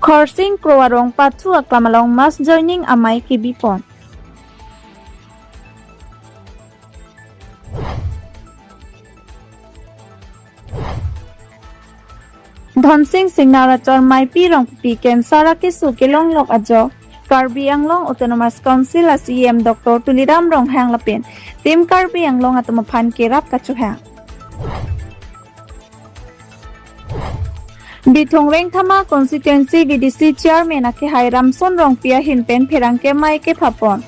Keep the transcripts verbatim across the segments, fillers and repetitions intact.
Khorsing Kro arong pathu aklam along mass joining amei kebipon. Dhonsing Singnar achor meipi Rongpipi cancer akeso kelonglok ajok Karbi Anglong Autonomous Council a CEM Doctor Tuliram Ronghang lapen Team Karbi Anglong atum aphan kerap kachohang. Bithung Rengthama Constituency VDC Chairman akehai Ramson Rongpi ahin pen pherangke amei kephapon.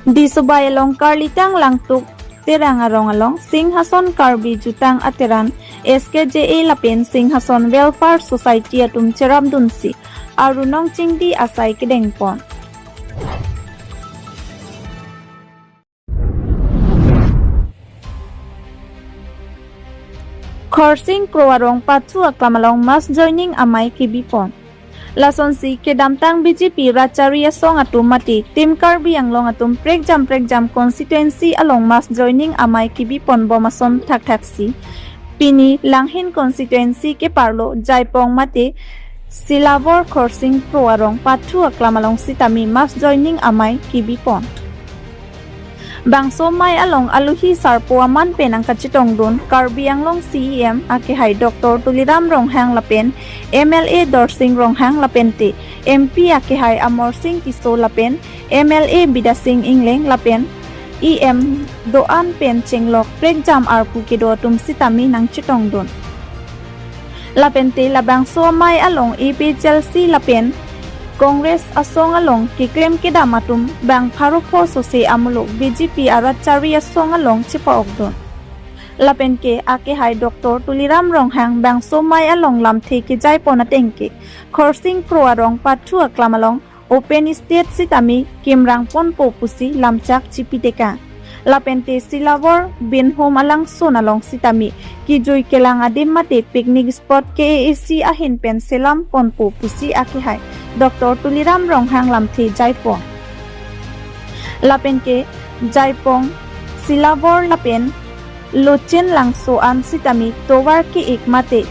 Disubai along Karlitang Langtuk Terang arong along Singhason Karbi Jutang Ateran SKJA lapen Singhason Welfare Society atum cherapdunsi arunong chingdi asai kedengpon. Khorsing Kro arong pathu aklam along mass joining amei kebipon. Lasonsi kedamtang BJP rat chari asong atum mate Team Karbi Anglong atum prekjam prekjam constituency along mass joining amei kebipon bom ason thakthaksi pini Langhin constituency keparlo Jaipong mate Silabor Khorsing Kro arong pathu aklam along sitame mass joining amei kebipon. Bangso amei along aluhi sarpo aman pen nangkachetongdun Karbi Anglong CEM akehai Doctor Tuliram Ronghang lapen MLA Dorsing Ronghang lapente MP akehai Amarsing Tisso lapen MLA Bidya Sing Engleng lapen EM do-an pen chenglok prekjam arpu kedo atum sitame nangchetongdun. Lapente labangso amei along APHLC lapen Congress asong along keklem kedam atum bang pharo pho sose amuluk BJP arat chari asong along chepa-okdun. Lapenke akehai Doctor Tuliram Ronghang bangso amei along lamthe kejaipon atengke Khorsing Kro arong pathu aklam along open stage sitame kimrang ponpo pusi lamchak chipitekang. Lapente Silabor Binhom alangsun along sitame kejui kelang adim mate picnic spot KAAC ahin pen selam ponpo pusi akehai Doctor Tuliram Ronghang lamthe jaipon. Lapenke Jaipong, Silabor lapen Lochen Langso an sitame tovar ke-ik mate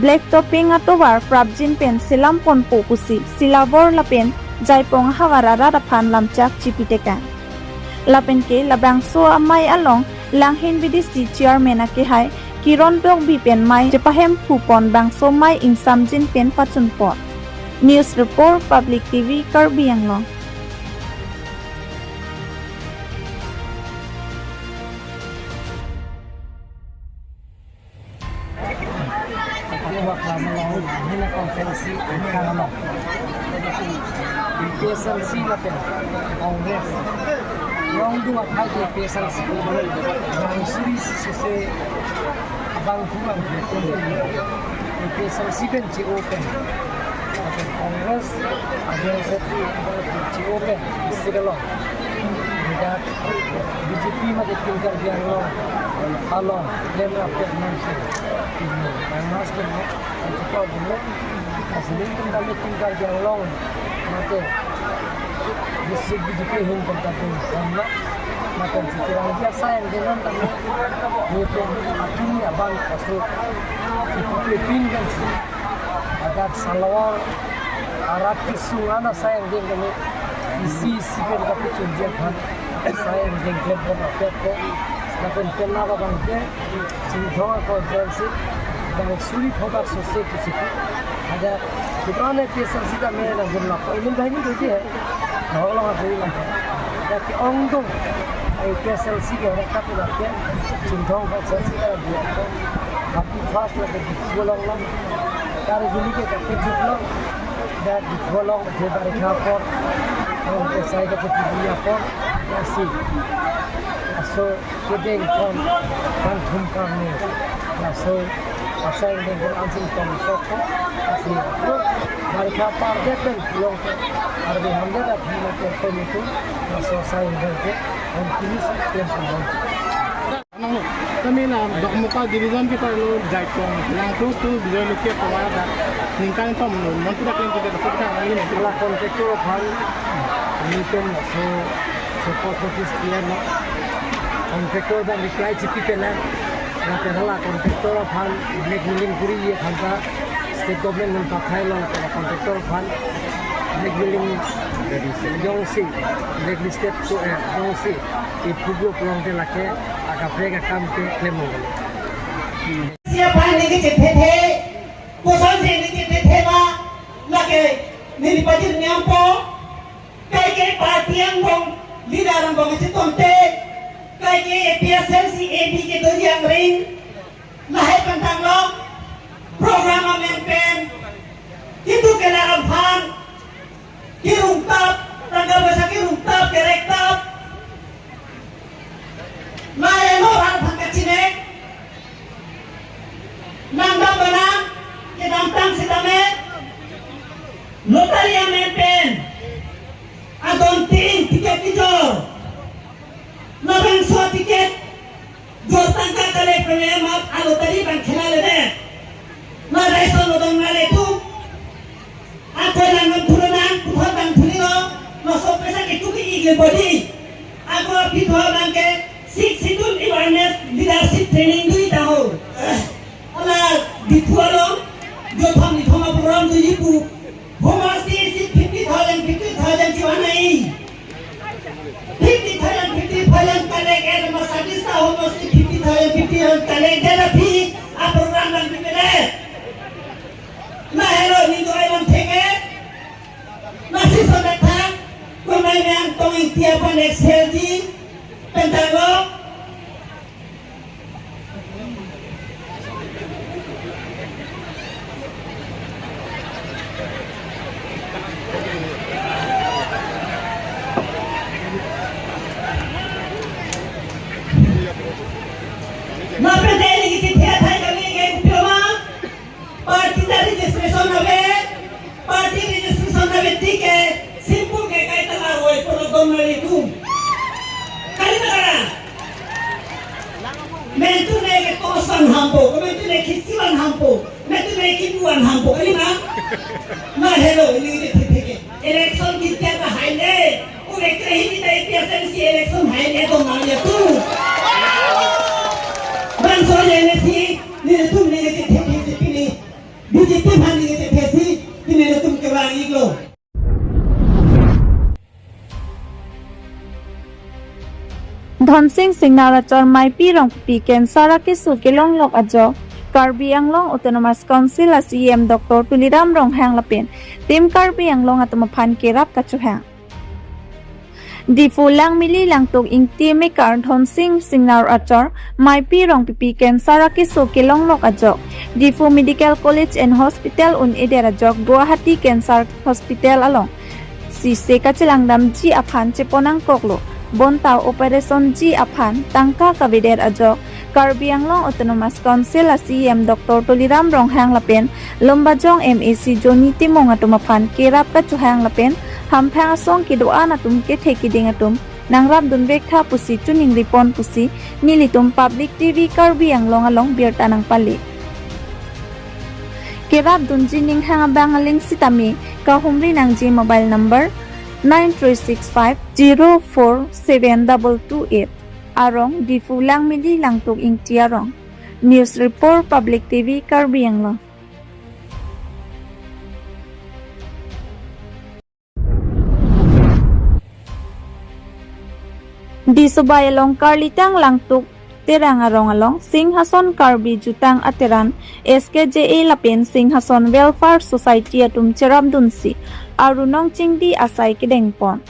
black topping atovar prapjin pen selam ponpo pusi Silabor lapen Jaipong ahavar arat aphan lamchak chipitekang. Lapenke labangso amei along Langhin VDC Chairman akehai Kiron Tokbi pen mei chepahemphupon bangso amei ingsamjin pen pachunpon. News Report, Public TV, Karbi Anglong. Hina conference ang kang ano. APHLC lapen Congress. Rong dua phai ke APHLC. Yang suri si suse abang buang ke. APHLC pen che-open. Lapen Congress, APHLC pen che-open. Siralo. Tidak BJP mate Team Karbi Anglong along klem rapet nangsi. Ini, nang mas dulu, nang support dulu. Asli Team Karbi, Team Karbi Anglong mate district BJP hum kontak dulu. Sama, mate si kirang dia sayang dengan tamu. Itu akhirnya bang kasu. Itu pin kan si. Adak Silabor arat kesung ana asai angdeng kami isi isi pen kapichunji aphan asai angdeng klempon apet ko. Lapen penang abang ke Chinthong a conference bang suri thodak sose kusiku. Adak kita ne APHLC kami na gunlap. Ini banyak tu je. Nahok long ati lang. Dak ke-ongdung APHLC ke orang katu dak ke Chinthong APHLC ka dia ko. Tapi first lagi di pulang lang. Kari gini ke katu jut long. Dak di pulang di barikha apor. Ong ke sai ke di punya apor. Lasi. Aso kedeng kon kan thum karni. Laso asai kedeng kon ansin kon sok ko. Lasi. Barikha apor dia kan pulang. Arbi hamle dak di makan itu, masuk saya berke, dan kini saya pulang. Nang lo, kami na Dokmoka Division keparlo Jaipong, Langso to Bijoy Loki pawada, ningkan tom lo, non tidak yang kita dapat kan ini. La contractor aphan, ini kan so, so post office dia na. Contractor abang reply chipi pen, lapen hala contractor aphan blackmailing kuri aphan ta state government nangpathailo, lapen contractor aphan blackmailing jongsi, blacklisted ko, eh, jongsi iphu pulote lake akaprek akam keklem longlo. Si aphan neli chethethe, kosonsi neli chethethe ma, lake neli pajir niampo, kaike party angbong, leader angbong isi tonte, kaike A P H L C A B kedo jangring, lahai pantanglo, program amen pen, kitu kelar aphan, kirungtap, tangka poisa kirungtap, kerektap, lahai lo aphan kachine, nangdam banang, kedamtang sitame, lottery amen pen, adon tin ticket kejor, labangso ticket, jor tangka kale peme amat a lottery abang khela ledet. Lason lo dong nale tu. Ako nang nang thurunang, puthot bang thurilo, laso poisa ke tuki igle body. Ako aphi thua abang ke Sixth Schedule awareness leadership training dui taho. Hala Diphu along, jo thom ni thom a program dui pu. Homosti isi fifty thousand, fifty thousand chivan nai. Fifty thousand, fifty thousand collect, eh, ma service ta homosti fifty thousand, fifty thousand collect, dena phi a program bang pipele. Lahelo ni do ai bang theke. Lasi so datang, kumai nang tong Ingti aphan X L G, pentalo. Lapen dei neli chethe athai kali ke kopilo ma? Party ta registration ave, party registration ave tike simple ke kaita la roi polo dom nelitum. Kali ma kara? Mentu ne ke tosan hampo, mentu ne kisilan hampo, mentu ne kipuan hampo, kali ma? Lahelo, neli chethe ke. Election kitia ta haile. Ure krehi kita A P H L C election haile dong nang ya tu. Bangso ya nesi, nelitum neli chethe si pini. B J P aphan neli chethe si, pini nelitum kevang-iklo. Dhonsing Singnar achor Maipi Rongpipi cancer akeso kelonglok ajok, Karbi Anglong Autonomous Council a C E M Doctor Tuliram Ronghang lapen Team Karbi Anglong atum aphan kerap kachohang. Diphu Langmili Langtuk Ingti mekar Dhonsing Singnar achor Maipi Rongpipi cancer akeso kelonglok ajok, Diphu Medical College and Hospital un-edet ajok Guwahati Cancer Hospital along si se kachelangdamji aphan chepon nangkoklo. Bonta operation ji aphan tangka kavedet ajok Karbi Anglong Autonomous Council a C E M Doctor Tuliram Ronghang lapen Lumbajong M A C Johnny Timung atum aphan kerap kachohang lapen hamphang asong kedo-an atum kethe kiding atum nangrapdunvek tha pusi choningripon pusi nelitum Public T V Karbi Anglong along birta nangpale. Kerapdunji ninghang abang aling sitame kahumri nangji mobile number nine three six five zero four seven double two eight. Arong Diphu Langmili Langtuk Ingti arong. News report Public T V Karbi Anglong. Disobai along Karlitang Langtuk Terang arong along Singhason Karbi Jutang Ateran S K J A lapen Singhason Welfare Society atum cherapdunsi aru nongchingdi asai kedengpon.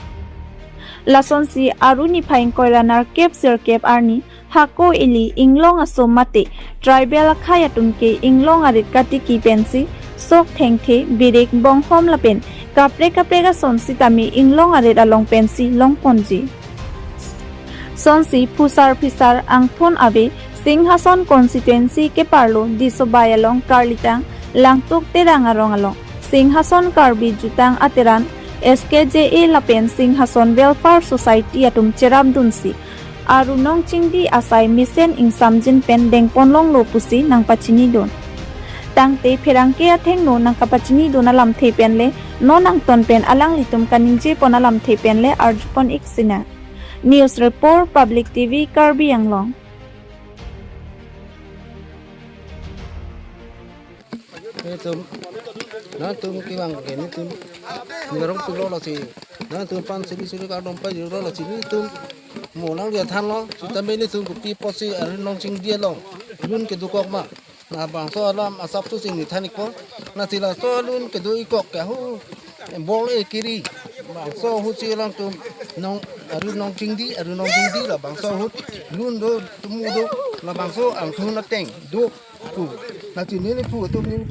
Lasonsi aru niphai ingkoi ra nerkep sirkep arni hako ili inglong aso mate tribal akhei atum ke inglong arit katiki pensi sok thengthe, birik, bonghom lapen kaprek kaprek ason sitame inglong arit along pensi longponji. Sonsi phusar phisar angthun ave Singhason constituency keparlo Disobai along Karlitang Langtuk Terang arong along Singhason Karbi Jutang Ateran S K J A lapen Singhason Welfare Society atum cherapdunsi aru nongchingdi asai mesen ingsamjin pen dengponlonglo pusi nangpachinidun. Tangte pherangke athengno nangkapachinidun alamthe penle non angton pen alanglitum kaningjepon alamthe penle arjupon-ik sinang. News Report, Public T V, Karbi Anglong. Nelitum, nangtum kevang ke nelitum, neli rong pulo lasi, nangtum aphan sili sili kardom pajirlo lasi nelitum, mo nangli thanlo, sitame nelitum kopi apotsi ari nongchingdi along lun kedokok ma. Labangso alam asapso si neli than-ikpo. Lasi laso alun kedo-ikkok ke hu bor-i kiri. Bangso ahut si alangtum nong, ari nongchingdi, ari nongchingdi labangso ahut lun do, tumu do, labangso angthun ateng do pu. Lasi neli phu atum, neli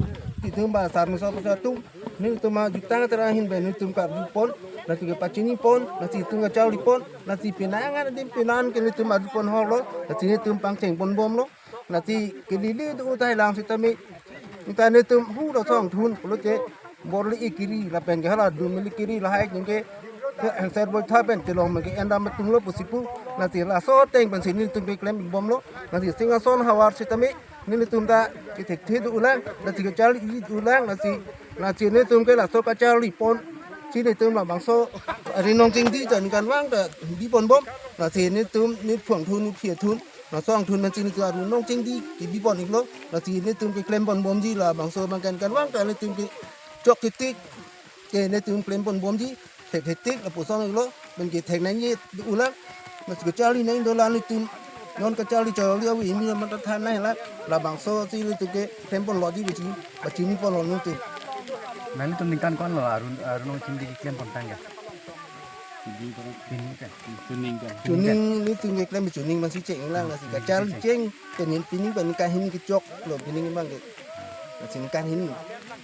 itum ba sarmi so pasa atum, nelitum ajutang aterang ahin pen nelitum karjupon, lasi kepachinipon, lasi itum kacharlipon, lasi penang adim penan ke nelitum arjupon holo, lasi nelitum pangchengponbomlo. Lasi kelele do tahai lang sitame. Neta nelitum hu laso angthun pulote bor-i kiri lapen ke hala dumili kiri lahai ningke, ser boi tha pen kelong pen ke endam atumlo pusi pu. Lasi laso ateng pensi nelitum keklembomlo. Lasi Singhason havar sitame nelitum ta kethekthe do-ulang, lasi kacharli do-ulang, lasi, lasi nelitum ke laso kacharlipon si nelitum labangso ari nongchingdi ta ningkanvang ta biponbom. Lasi nelitum, neli phu angthun, neli phi athun, laso angthun pensi nelitum ari nongchingdi kebipon-iklo. Lasi nelitum keklemponbomji labangso abang ningkanvang ta nelitum kechok ketik ke nelitum klemponbomji, thek thetik lapuson-iklo, pen ke thek nangji do-ulang. Lasi kacharli nang dolang nelitum, non kacharli charli avi imi la mata than nanglang, labangso si nelitum keklemponloji pusi pachiniponlo nelitum. Nangtum ningkan ko-anlo arun, arun nongchingdi keklempon tangka? Chuning ka. Chuning ka. Chuning nelitum keklem chuning masi cheng-iklang, lasi kacharli cheng, kenin pining pen kahini kechoklo pining abang ke. Lasi kahini.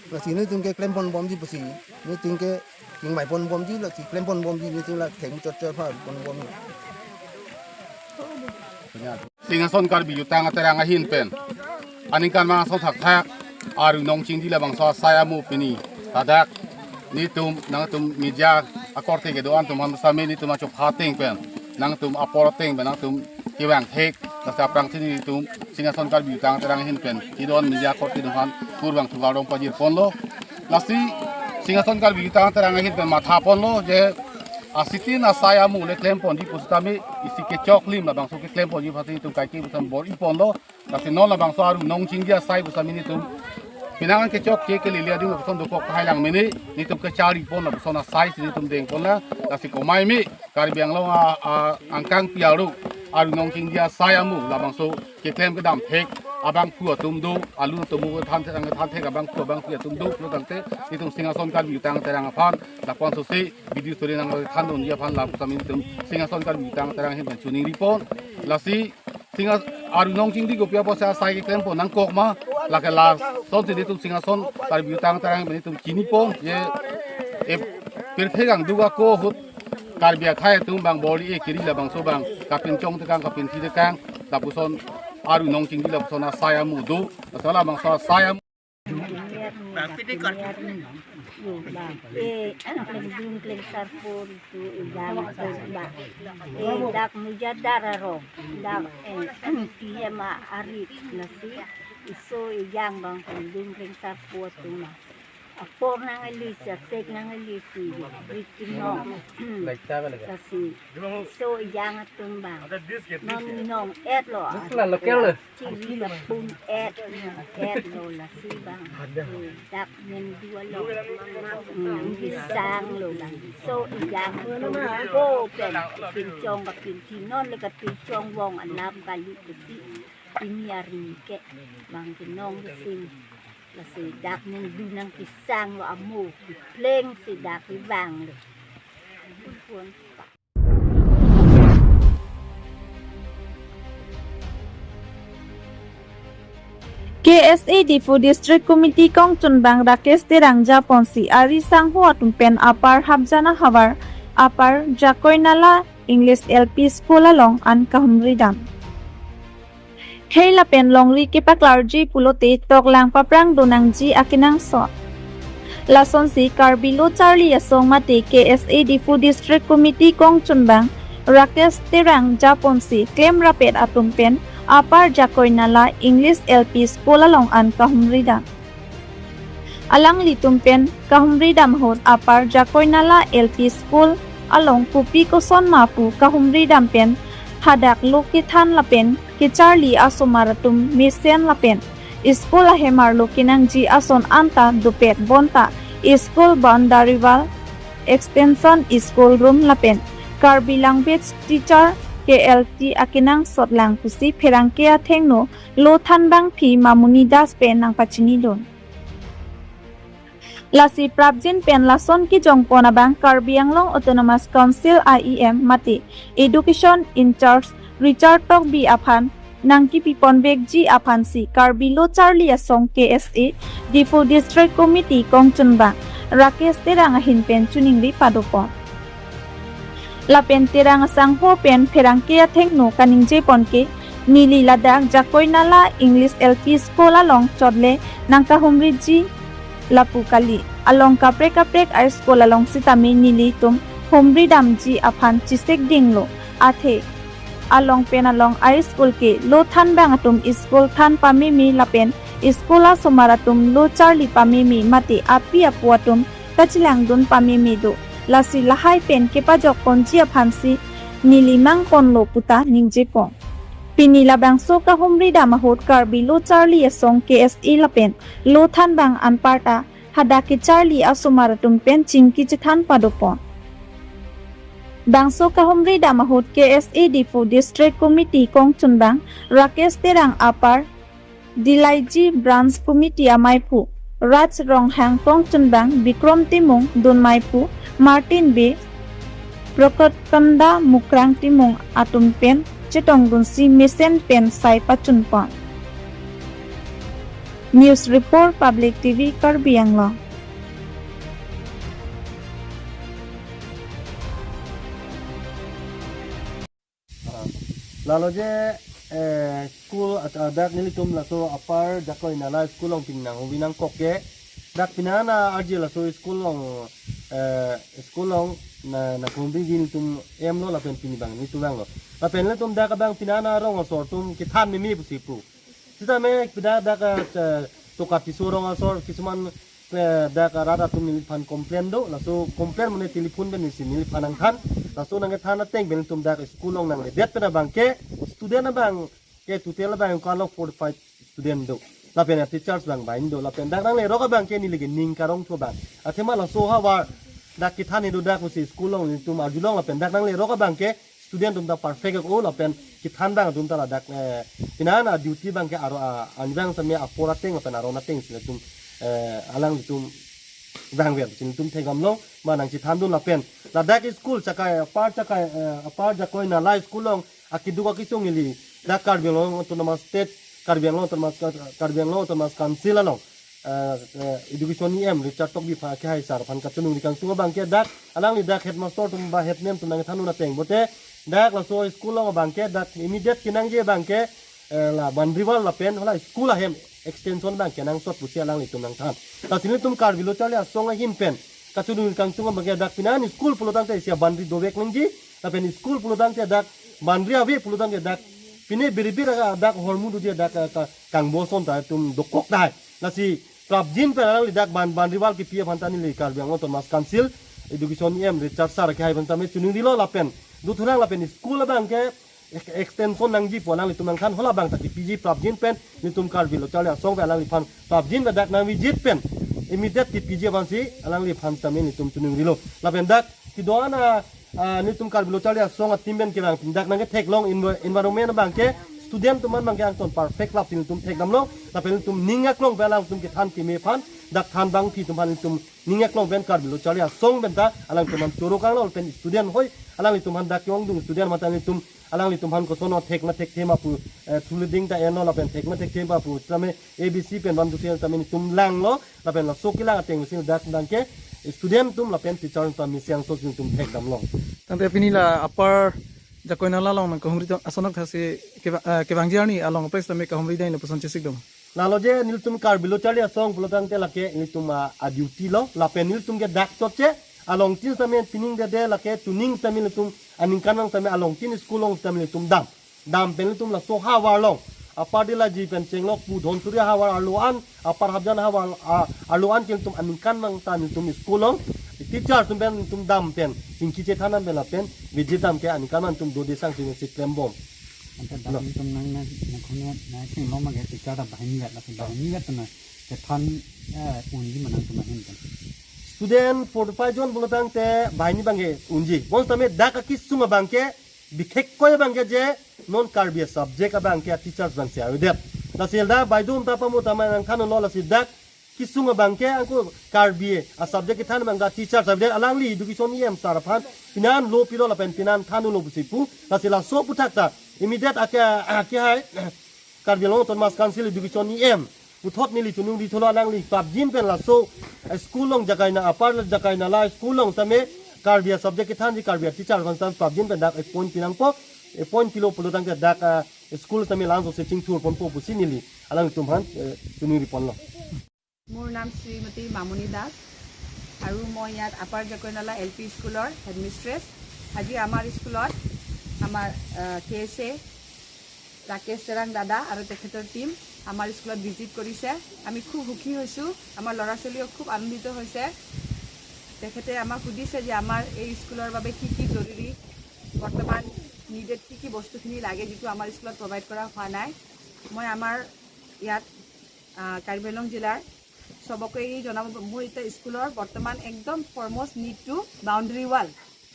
Lasi nelitum keklemponbomji pusi, nelitum ke chingmaiponbomji, lasi klemponbomji, nelitum la theng chot chot pha ponbom. Singhason Karbi Jutang Aterang ahin pen aningkanvang asong thakthak arun nongchingdi labangso asai amo pini ladak nelitum, nangtum media akorte kedo-an atum aphan sitame nelitum achokha ateng pen, nangtum apor ateng pen nangtum kevang thek, lasi aphrangsi nelitum Singhason Karbi Jutang Aterang ahin pen kedo-an media akorte atum aphan kurvangthu kardom pajirponlo. Lasi Singhason Karbi Jutang Aterang ahin pen mathaponlo je asitin asai amo le klemponji pusitame isi kechok lim labangso keklemponji aphansi nelitum kaike puson bor-iponlo. Lasi non labangso arun nongchingdi asai pusitame nelitum penang an kechok ke kelele adim lapuson dokok tahai lang mene, nelitum kacharlipon lapuson asai si nelitum dengponlang. Lasi komai me Karbi Anglong a, a, angkang pi aro arun nongchingdi asai amo labangso keklem kedam thek abangphu atum do, alun atum kethan thek, kethan thek abangphu abangpi atum do, lo tangte nelitum Singhason Karbi Jutang Aterang aphan lapuson si video story nangthandunji aphan lapuson nelitum Singhason Karbi Jutang Aterang ahin pen chuningripon. Lasi Singha, arun nongchingdi kopi apotsi asai keklempon nangkok ma, lake lasonsi nelitum Singhason Karbi Jutang Aterang pen nelitum chinipon, je, e, pirthe kangduk ako ahut Karbi akhei atum abang bor-i kiri labangso abang kapinchong tekang, kapinthi tekang, lapuson arun nongchingdi lapuson asai amo do, asai labangso asai amo. Yo, ba, e, klengdun klengsarpo tu ejang tu ba. E, dak mujadar arong, dak, e, T M a arit lasi, iso ejang abang klengdun klengsarpo atum ma. Apor nangli si, asek nangli si, rit kinong. Lasi, iso ejang atum abang. Non nong-etlo. Chili kapun-et, nong-etlo lasi abang. Dak ningdun along. Hmm, kesanglo abang. Iso ejang atum ko pen kapinchong kapinthi non le kapinchong vong alam kali kuti. Pini arni ke abang kinong kesing. Lasi dak ningdun nangkesanglo amo, kepleng si dak kevanglo. K S A Diphu District Committee kongchunbang Rakesh Terang japonsi ari sangho atum pen Upper Hapjana havar, Upper Jakoinala English L P School along an kahumri dam. Khei lapen longri kepaklarji pulote toklang paprang donangji akenangsot. Lasonsi Karbi Lo Charli Asong mate K S A Diphu District Committee kongchunbang Rakesh Terang japonsi klemrapet atum pen Upper Jakoinala English L P School along an kahumri dam. Alanglitum pen kahumri dam ahut Upper Jakoinala L P School along kopi koson ma pu kahumri dam pen hadak lo kethan lapen kecharli asomar atum mesen lapen school ahem arlo kenangji ason anta dopet bonta school boundary wall extension, school room lapen Karbi language teacher K L T akenangsot lang pusi pherangke athengno lo thanbangpi Mamuni Das pen nangpachinidun. Lasi prapjin pen lason kejongpon abang Karbi Anglong Autonomous Council I E M mate Education in-charge Richard Tokbi aphan nangkepiponvekji aphansi Karbi Lo Charli Asong K S A Diphu District Committee kongchunbang Rakesh Terang ahin pen choningri padopon. Lapen Terang asangho pen pherangke athengno kaningjepon ke neli ladak Jakoinala English L P School along chotle nangkahumriji lapu kali. Along kaprek kaprek a school along sitame nelitum humri damji aphan chesik dinglo. Athe along pen along a school ke lo thanbang atum school than pameme lapen school asomar atum lo charli pameme mate api apo atum kachelangdun pameme do. Lasi lahai pen kepajokponji aphansi neli mangponlo puta ningjepon. Pini labangso kahumri dam ahut Karbi Lo Charli Asong K S A lapen lo thanbang anparta hadak kecharli asomar atum pen chingki chethan padopon. Bangso kahumri dam ahut K S A Diphu District Committee kongchunbang Rakesh Terang apar, Dilaiji Branch Committee amaiphu Raj Ronghang, kongchunbang Bikrom Timung, dunmaiphu Martin Bey, Prokot Kanda, Mukrang Timung atum pen chetongdunsi mesen pen sai pachunpon. News Report, Public T V, Karbi Anglong. Lalo je, eh, school at-, adak nelitum laso Upper Jakoinala school along pini nanghumri nangkok ke. Dak pini ana arje laso school along, eh, school along na, nanghumriji nelitum emlo lapen pini abang nelitum vanglo. Lapen nelitum dak abang pini ana rong asor atum kethan meme pusi pu. Sitame pida dak, eh, Toka Tisso rong asor kisuman, eh, dak arat atum neliphan complain do, laso complain mane telephone pen nesi neliphan nangthan, laso nangkethan ateng pen nelitum dak school along nangledet pen abang ke student abang ke total abang ko-an lo forty-five student do. Lapen teachers abang bain do. Lapen dak nanglerok abang ke neli ke ning karongthu abang. Athema laso havar dak kethan do dak pusi school along nelitum arjulong lapen dak nanglerok abang ke student atum ta perfect o lapen kethan abang atum ta ladak, eh, pini ana duty abang ke aro, ah, anjang same apor ateng lapen aron atengsi nelitum, eh, alanglitum vangver pusi nelitum thekdamlong ma nangchethandun lapen ladak school Jakai, Upper Jakai, eh, Upper Jakoinala school along akeduk akesung ili dak Karbi Anglong Autonomous State, Karbi Anglong Autonomous, Karbi Anglong Autonomous Council along, eh, eh, Education E M Richard Tokbi aphan kehai sar aphan kachiningri kangtung abang ke dak alangli dak headmaster atum ba head ma'am atum nangthandun ateng pote dak laso school along abang ke dak immediate kenangji abang ke, eh, la boundary wall lapen hala school ahem extension abang kenangsot pusi alanglitum nangthan. Lasi nelitum Karbi Lo Charli Asong ahin pen kachiningri kangtung abang ke dak pini ana school pulo tangte isi boundary dovek nangji, lapen school pulo tangte dak boundary ave pulo tangte dak pine biribir dak hormu doji dak, eh, ka-, kangbo ason ta atum dokok dai. Lasi prapjin pen alangli dak ban-, boundary wall kepi aphan ta neli Karbi Anglong Autonomous Council Education E M Richard sar kehai aphan tame chiningrilo lapen duthurang lapen school abang ke ex-, extension nangji pu alanglitum nangthan, hala abang ta kepiji prapjin pen nelitum Karbi Lo Charli Asong pen alangliphan prapjin pen dak nangvisit pen immediate kepiji aphansi alangliphan tame nelitum chiningrilo. Lapen dak kedo-an a, ah, nelitum Karbi Lo Charli Asong a-team pen kevang dak nangketheklong envi-, environment abang ke student atum an abang ke angton perfect lap si nelitum thekdamlong lapen nelitum ning aklong pen alangtum kethan keme aphan dak thanbangpi atum aphan nelitum ning aklong pen Karbi Lo Charli Asong pen ta alangtum aphan choro kanglo lapen student hoi alanglitum aphan dak ke-ongdung student mate nelitum alanglitum aphan koson thekna thekthe ma pu, eh, thuliding ta enlo lapen thekna thekthe ma pu tame A B C pen one two three tame nelitum langlo lapen laso kelang ateng si dak abang ke student atum lapen teacher atum mesen aso si nelitum thekdamlong. Tangte pini la Upper Jakoinala along nangkahumri tong asonok thasi keva-, eh, kevangji arni along apres tame kahumri dai lapuson chesik dong. Lalo je nelitum Karbi Lo Charli Asong pulo tangte lake nelitum a, a-duty lo lapen nelitum ke dak chotche alongtin tame pining dede lake chuning tame nelitum aningkanvang tame alongtin school along tame nelitum dam. Dam pen nelitum laso havar along Upper Dilaiji pen chenglok pu Dhansiri havar arlo an, Upper Hapjan havar, a, arlo an ke nelitum aningkanvang ta nelitum school along Teacher atum pen, atum dam pen, chingki chethan dam pen lapen, vijit dam ke aningkan atum dode sang sini si klembom. Ante No. Bahini atum nang nang nang kono nang sing lo mage teacher ta bahini vet la bahini vet na kethan eh unji manang atum ahin kan. Student forty five jon pulo tangte bahini abangke unji. Bonsitame dak akesung abangke bikhek koi abangke je non Karbi subject abangke teachers abangsi avedet. Lasi dak baidum ta pamu tama nangthanlo lasi dak kesung abangke angko Karbi a subject kethan abangke teachers avedet, alangli education E M sir aphan pinan lo pilo lapen pinan thanlo pusi pu. Lasi laso aputhak ta immediate ake ake hai Karbi Anglong Autonomous Council Education E M puthot neli tunung di tholo, alangli papjin pen laso school along jakai na apar jakai na la school along tame Karbi a subject kethanji Karbi a teacher aphan tame papjin pen dak appoint pinangpo, appoint pilo pulo tangte dak ah, school tame langso se chingthur ponpo pusi neli alangtum aphan eh, tunung ri ponlo. মোৰ নাম শ্ৰীমতী মামনি দাস আৰু মই ইয়াত আপাৰ জাকৈনালা L P স্কুলৰ হেডমিষ্ট্ৰেছ। আজি আমাৰ স্কুলত আমাৰ কে এছ এ ৰাকেশ তেৰাং দাদা আৰু তেখেতৰ টিম আমাৰ স্কুলত ভিজিট কৰিছে। আমি খুব সুখী হৈছোঁ, আমাৰ ল'ৰা ছোৱালীও খুব আনন্দিত হৈছে। তেখেতে আমাক সুধিছে যে আমাৰ এই স্কুলৰ বাবে কি কি জৰুৰী, বৰ্তমান নিডেড কি কি বস্তুখিনি লাগে যিটো আমাৰ স্কুলত প্ৰভাইড কৰা হোৱা নাই। মই আমাৰ ইয়াত আহ, কাৰ্বি আংলং জিলাৰ চবকে এই জনাব, মোৰ এতিয়া স্কুলৰ বৰ্তমান একদম ফৰমষ্ট নিডটো বাউণ্ডেৰী ৱাল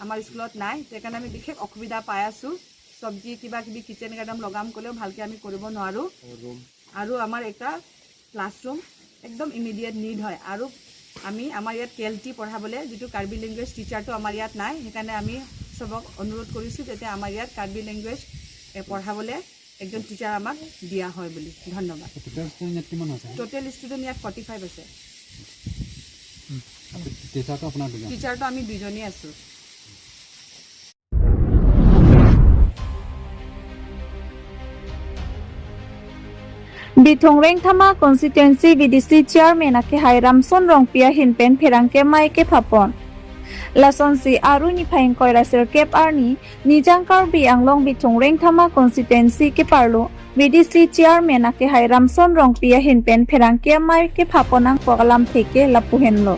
আমাৰ স্কুলত নাই। সেইকাৰণে আমি বিশেষ অসুবিধা পাই আছোঁ। চব্জি কিবা কিবি কিটচেন গাৰ্ডেন লগাম ক'লেও ভালকৈ আমি কৰিব নোৱাৰোঁ। আৰু আমাৰ এটা ক্লাছৰুম একদম ইমিডিয়েট নিড হয়। আৰু আমি আমাৰ ইয়াত কে এল টি পঢ়াবলৈ যিটো কাৰ্বি লেংগুৱেজ টিচাৰটো আমাৰ ইয়াত নাই, সেইকাৰণে আমি চবক অনুৰোধ কৰিছোঁ যাতে আমাৰ ইয়াত কাৰ্বি লেংগুৱেজ এ, পঢ়াবলৈ একজন টিচাৰ আমাক দিয়া হয় বুলি। ধন্যবাদ। টোটেল ষ্টুডেণ্ট ইয়াত কিমান আছে? টোটেল ষ্টুডেণ্ট ইয়াত ফৰ্টি ফাইভ আছে। টিচাৰটো আপোনাৰ দুজন? টিচাৰটো আমি দুজনেই আছোঁ। Bithung Rengthama Constituency V D C Chairman akehai Ramson Rongpi ahin pen pherangke amei kephapon. Lasonsi Aru niphai ingkoi ra sirkep arni Nijang Karbi Anglong Bithung Rengthama Constituency keparlo V D C Chairman akehai Ramson Rongpi ahin pen pherangke amei kephapon angkok alamthe ke lapu henlo.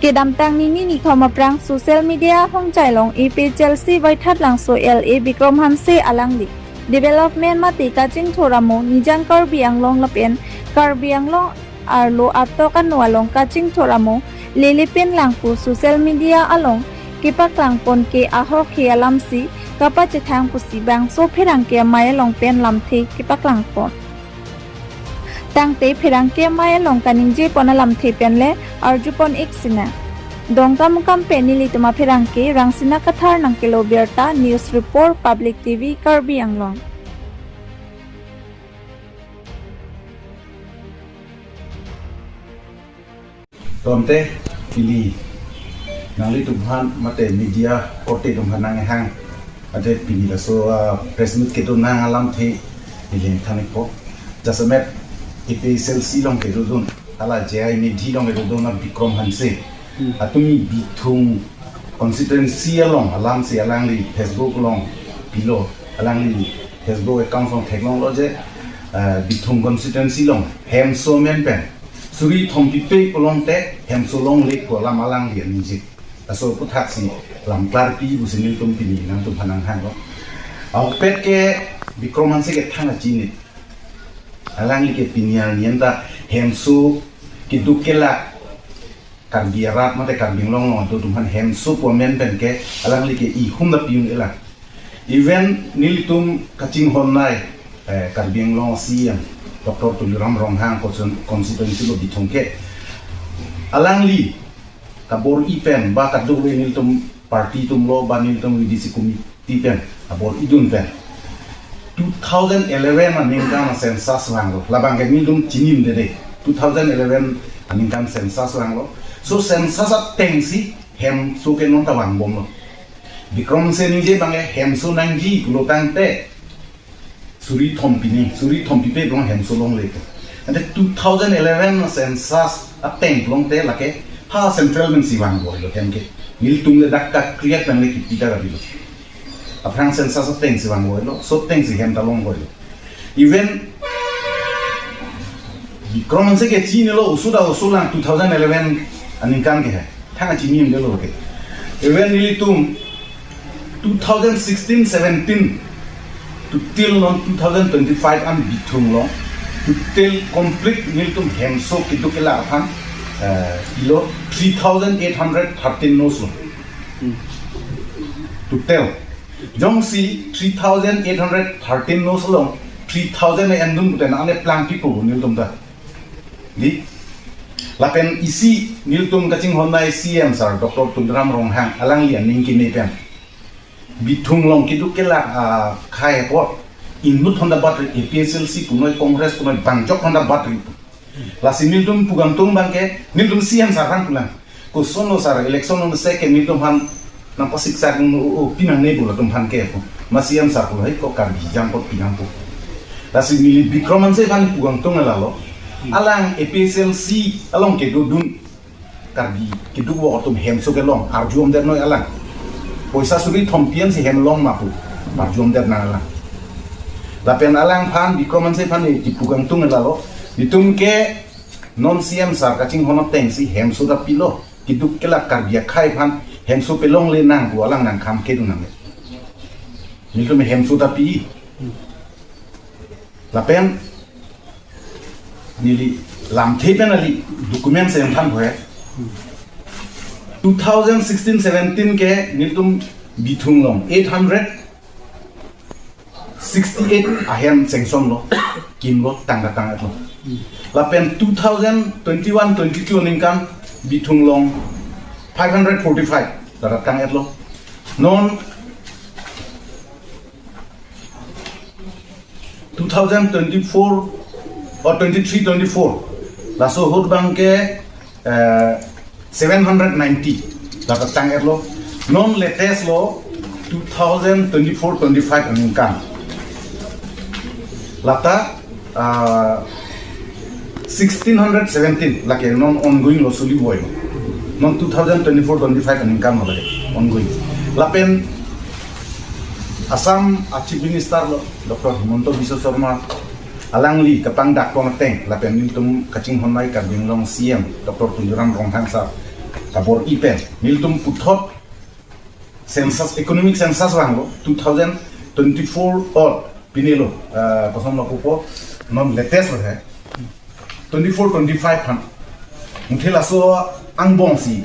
Kedamtang nini nithom aphrang social media ahongchai along A P H L C Waithat Langso L A Bikrom Hanse alangli development mate kachingthur amo Nijang Karbi Anglong lapen Karbi Anglong arlo atok ano along kachingthur amo lele pen lang pu social media along kepaklangpon ke ahok he alamsi kapachethang pusi bangso pherangke amei along pen lamthe kepaklangpon. Tangte pherangke amei along kaningjepon alamthe pen le arjupon ik sinang. Dongkamukam pen nelitum apherangke Rangsina Kathar nangkelo birta, News Report, Public T V, Karbi Anglong. Tangte pini nanglitum aphan mate media korte atum aphan nanghang ate pini laso ah, press meet kedo nang alamthe neli than-ikpo. Jasemet A P H L C along kedodun, hala J I Nidhi along kedodun a Bikrom Hanse atum Bithung constituency along alamsi alangli Facebook along pilo, alangli Facebook account along theklonglo je ah, Bithung constituency along hemso amen pen suri thompipe pulote hemso longle pu alam alangli aningje. Laso aputhaksi lam klarpi pusi nelitum pini nangtum aphan nanghanglo. Ahokpet ke Bikrom Hanse ke thang achinit. Alangli ke pini arni anta hemso keduk kelak Karbi arat mate Karbi Anglong along atum aphan hemso pu amen pen ke alangli ke ihum ta pi-un-elang. Even nelitum kachinghon nai eh, Karbi Anglong C E M Doctor Tuliram Ronghang constituen- constituency lo Bithung ke alangli kabor-i pen ba kadokave nelitum party atum lo ba nelitum V D C committee pen abor-idun pen two thousand eleven aningkan census vanglo, labang ke nelitum chinidunde de, two thousand eleven aningkan census vanglo. So census atengsi hemso ke non ta vangbomlo. Bikrom Hanse ningje abang ke hemso nangji pulo tangte suri thompi ni, suri thompipe pulo hemso longle pu. Ante two thousand eleven census ateng pulote lake ha central pensi vangvoilo hem ke. Nelitum le dak dak kriak nang le kipi ta gabilo. Aphrang census atengsi vangvoilo, so atengsi hem ta longvoilo. Even Bikrom Hanse ke chinilo oso ta oso lang two thousand eleven aningkan ke hai. Thang achinim delo ke. Even nelitum two thousand sixteen seventeen to till non two thousand twenty-five an Bithung along to till complete nelitum hemso keduk kelak aphan, eh, ilo three thousand eight hundred thirteen nos lo. Total. Jongsi three thousand eight hundred thirteen nos along three thousand endun pute na ane plangpi po nelitum ta. Di. Lapen isi nelitum kachinghon nai C M sir Doctor Tuliram Ronghang alangli aning keme pen Bithung along keduk kelak, ah, khai apot inut hon ta batri, A P H L C punoi Congress punoi bangjok hon ta batri. Lasi nelitum pu kangtung abang ke nelitum C M sir aphan pulang. Koson lo sir, election along se ke nelitum aphan nangpasiksak, o, o, pinangne pu latum aphan ke pu. Ma C M sir pu hai ko Karbi jam ko pinang pu. Lasi neli Bikram Hanse aphan pu kangtung lalo. Alang A P H L C along kedodun Karbi keduk wo atum hemso kelong arjudamdet noi alang. Poisa suri thom pi an si hem long ma pu arjudamdet nang alang. Lapen alangphan Bikram Hanse aphan neli pu kangtung lalo. Nelitum ke non C M sir kachinghon ateng si hemso ta pilo. Keduk kelak Karbi akhei aphan hemso pelongle nang pu alang nangkham kedun nang. Nelitum hemso ta pi. Lapen neli lamthe pen neli document si nangthan pu he. Two thousand sixteen seventeen ke nelitum Bithung along eight hundred sixty-eight ahem sanction lo, kim lo, tangka tang-et lo. Lapen two thousand twenty-one twenty-two aningkan Bithung along five hundred forty-five tangka tang-et lo. Non two thousand twenty-four or twenty-three twenty-four laso ahut abang ke, eh, seven hundred ninety tangka tang-et lo. Non latest lo two thousand twenty-four twenty-five aningkan. Lata, ah, sixteen hundred seventeen lake non ongoing lo, suli boi lo. Non two thousand twenty-four twenty-five aningkan lo lake ongoing. Lapen Assam a Chief Minister lo Doctor Himanta Biswa Sarma alangli kapangdak pon ateng lapen nelitum kachinghon nai Karbi Anglong C M Doctor Tuliram Ronghang sir kabor-i pen nelitum puthot census, economic census vanglo two thousand twenty-four or pine lo, eh, koson lo pupo, non latest lo he. Twenty-four twenty-five aphan. Muthe laso angbong si,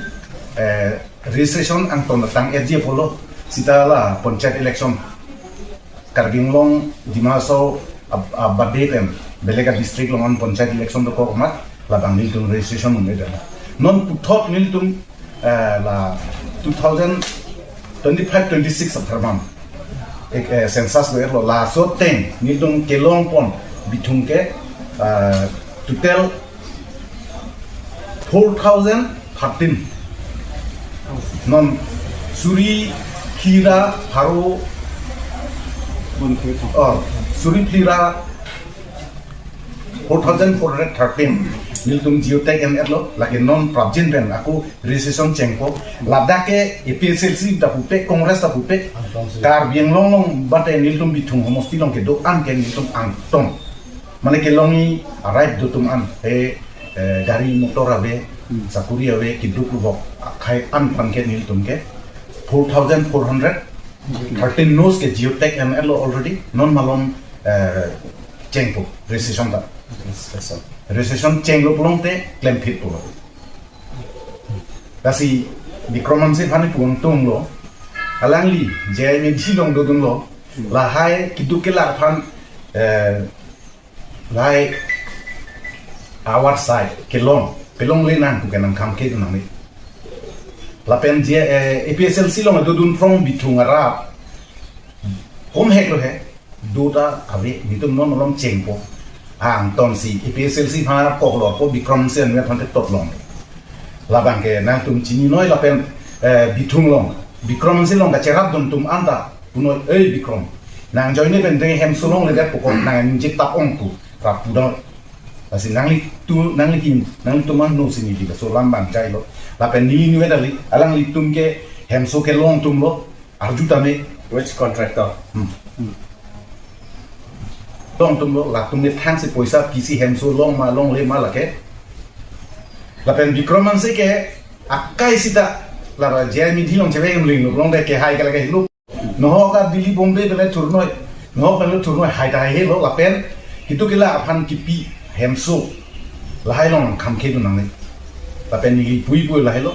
eh, registration angton tang-etji apotlo, seta la panchayat election. Karbi Anglong, Dima Hasao, ab-, abade pen belek a-district along an panchayat election dokok amat labang nelitum registration un-e dam. Non puthot nelitum, eh, la two thousand twenty-five twenty-six apharman, eh, eh, census lo-etlo, laso ateng nelitum kelong pon Bithung ke, eh, total four thousand thirteen. Non suri phli ra pharo, oh, suri phli ra four thousand four hundred thirteen nelitum geotag en-etlo, lake non prapjin pen ako registration chengpo. Ladak ke A P H L C ta pupe, Congress ta pupe, Karbi Anglong along bate nelitum Bithung homosti along kedo-an ke nelitum angton. Mane kelongji a-right do atum an, he, eh, gari motor ave, sakuri ave, keduk lubok akhei an aphan ke nelitum ke four thousand four hundred thirteen nos ke geotag en-etlo already, non malom, eh, chengpo, registration ta. Registration chenglo pulote klem phit pulo. Lasi Bikram Hanse aphan pu kangtung lo, alangli J I M A D C along dodunlo, lahai keduk kelak aphan, eh, lahai awar sai kelong, pelongle nang pu ke nangkham kedun nangne. Lapen je, eh, A P H L C along dodun phrong Bithung arap komhek lo he, do ta ave, nelitum non malom chengpo. Angton si A P H L C aphan koklo po, Bikram Hanse anvet aphan te tot long. Labang ke nangtum chini noi lapen, eh, Bithung along, Bikram Hanse along kacherapdun atum anta punoi, "Ei Bikram, nang ajoine pen deng hemso longledet pokok, nang ningje tap-ong pu," rap pudun. Lasi nanglitum, nanglitum, nanglitum an no si neli laso alam abang chailo. Lapen neli niwe dali, alanglitum ke hemso kelong atum lo, arju tame. Which contractor? Hmm. Long atum lo, latum ke thang si poisa kisi hemso long ma longle ma lake. Lapen Bikram Hanse ke Akai sita, la J I Media along chevek em ling lo, long de kehai ke lake lo. Nohok a Delhi Bombay pen le thurnoi, nohok pen le thurnoi hai ta hai lo lapen, kitu kila aphan kipi hemso, lahai along kham khedun nangne. Lapen neli puipui lahai lo.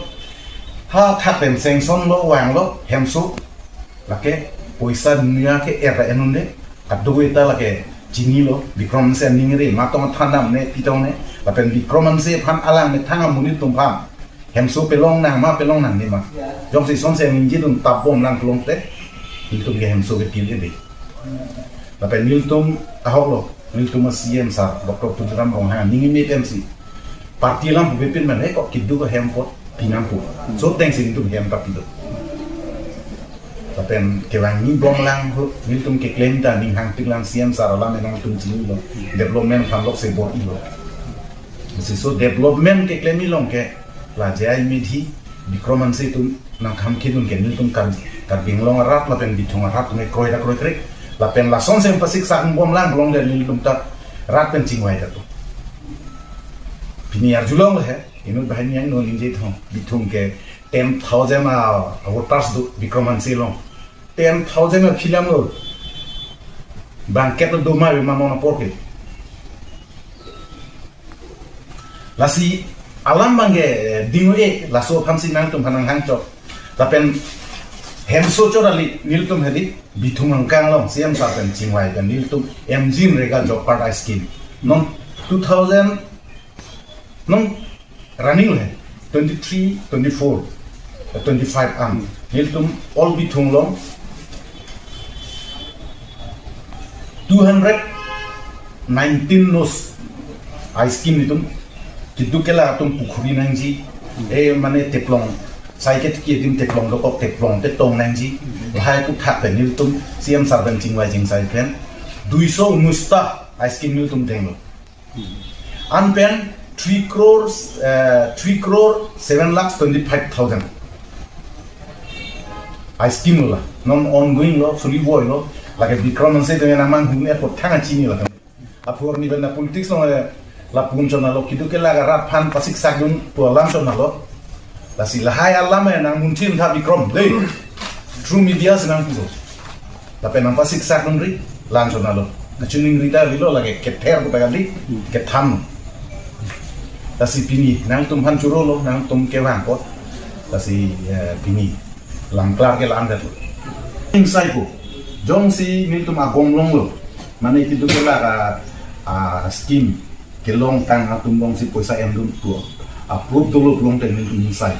Ha thak pen sanction lo, vanglo hemso. Lake poisa dunia ke era enun de. Kadokave ta lake chinilo, Bikram Hanse aningri, matong thandam ne, pitong ne, lapen Bikram Hanse aphan alang methang amonit atum aphan hemso pelong nang ma, pelong nangne ma. Jongsi sonsi ningjedun tap bomlang pulote, nelitum ke hemso ke pil ebe. Lapen nelitum ahok lo, nelitum a C M sir, Doctor Tuliram Ronghang, ning imit M C. Party alam pu bepin man, eh, kok kidu ko hem pot pinang pu. So thanks nelitum hem tapi do. Lapen kevang ni bomlang ho, nelitum keklem ta ning hangpiklang C M sir alam nangtum chinilo. Development khamlok se bor-ilo. Si so development keklem ilong ke, la J I Media, Bikram Hanse atum nangkham khedun ke nelitum Kar-, Karbi Anglong arat lapen Bithung arat atum kroi ta kroikre. Lapen lason se pasik sak bomlang long de nelitum ta rat pen chingvai ta tu. Pini arjulong le he, inut bahai ni ang no ningje thong, Bithung ke ten thousand a voters do Bikram Hanse along. Ten thousand a film lo. Bangket lo doma be mamon apor ke. Lasi alam bangke, eh, ding e, laso aphan si nangtum aphan nanghang chok. Lapen hemso chot ali nelitum hedi Bithung angkang along C M sir pen chingvai pen nelitum M G-N-R-E-G-A job card a scheme. Non two thousand, non running le twenty-three, twenty-four, eh, twenty-five an. Nelitum all Bithung along two hundred nineteen nos a scheme nelitum. Kitu kela atum pukhuri nangji. Eh, mane teplong. Sai ke tiki adim teplong dokok teplong te tong nangji. Lahai pu thak pen nelitum C M sir pen chingvai chingsai pen. Duiso unusta a scheme nelitum denglo. An pen three crores, eh, three crore seven lakhs twenty-five thousand. A scheme lo la. Non ongoing lo, suli voi lo. Lake Bikram Hanse to yang namang hum airport thang a chini la. Apor ni benda politics lo, eh, lapu chonalo, kitu kela rat aphan pasik sakdun pu alam chonalo. Lasi lahai alam eh nangmunchim tha Bikram, dei. Through media si nangpulo. Lapen nangpasik sakdunri, lang chonalo. Nangchiningri ta lilo lake kether ko pagadi, kethan. Lasi pini, nangtum aphan churo lo, nangtum kevang ko. Lasi, eh, pini, langklar ke lang dat lo. Ingsai ko, jongsi nelitum agom longlo. Mane kitu kela ka, ah, scheme. Kelong tang atum jongsi poisa endun tu. Approve dolo long te nelitum ingsai.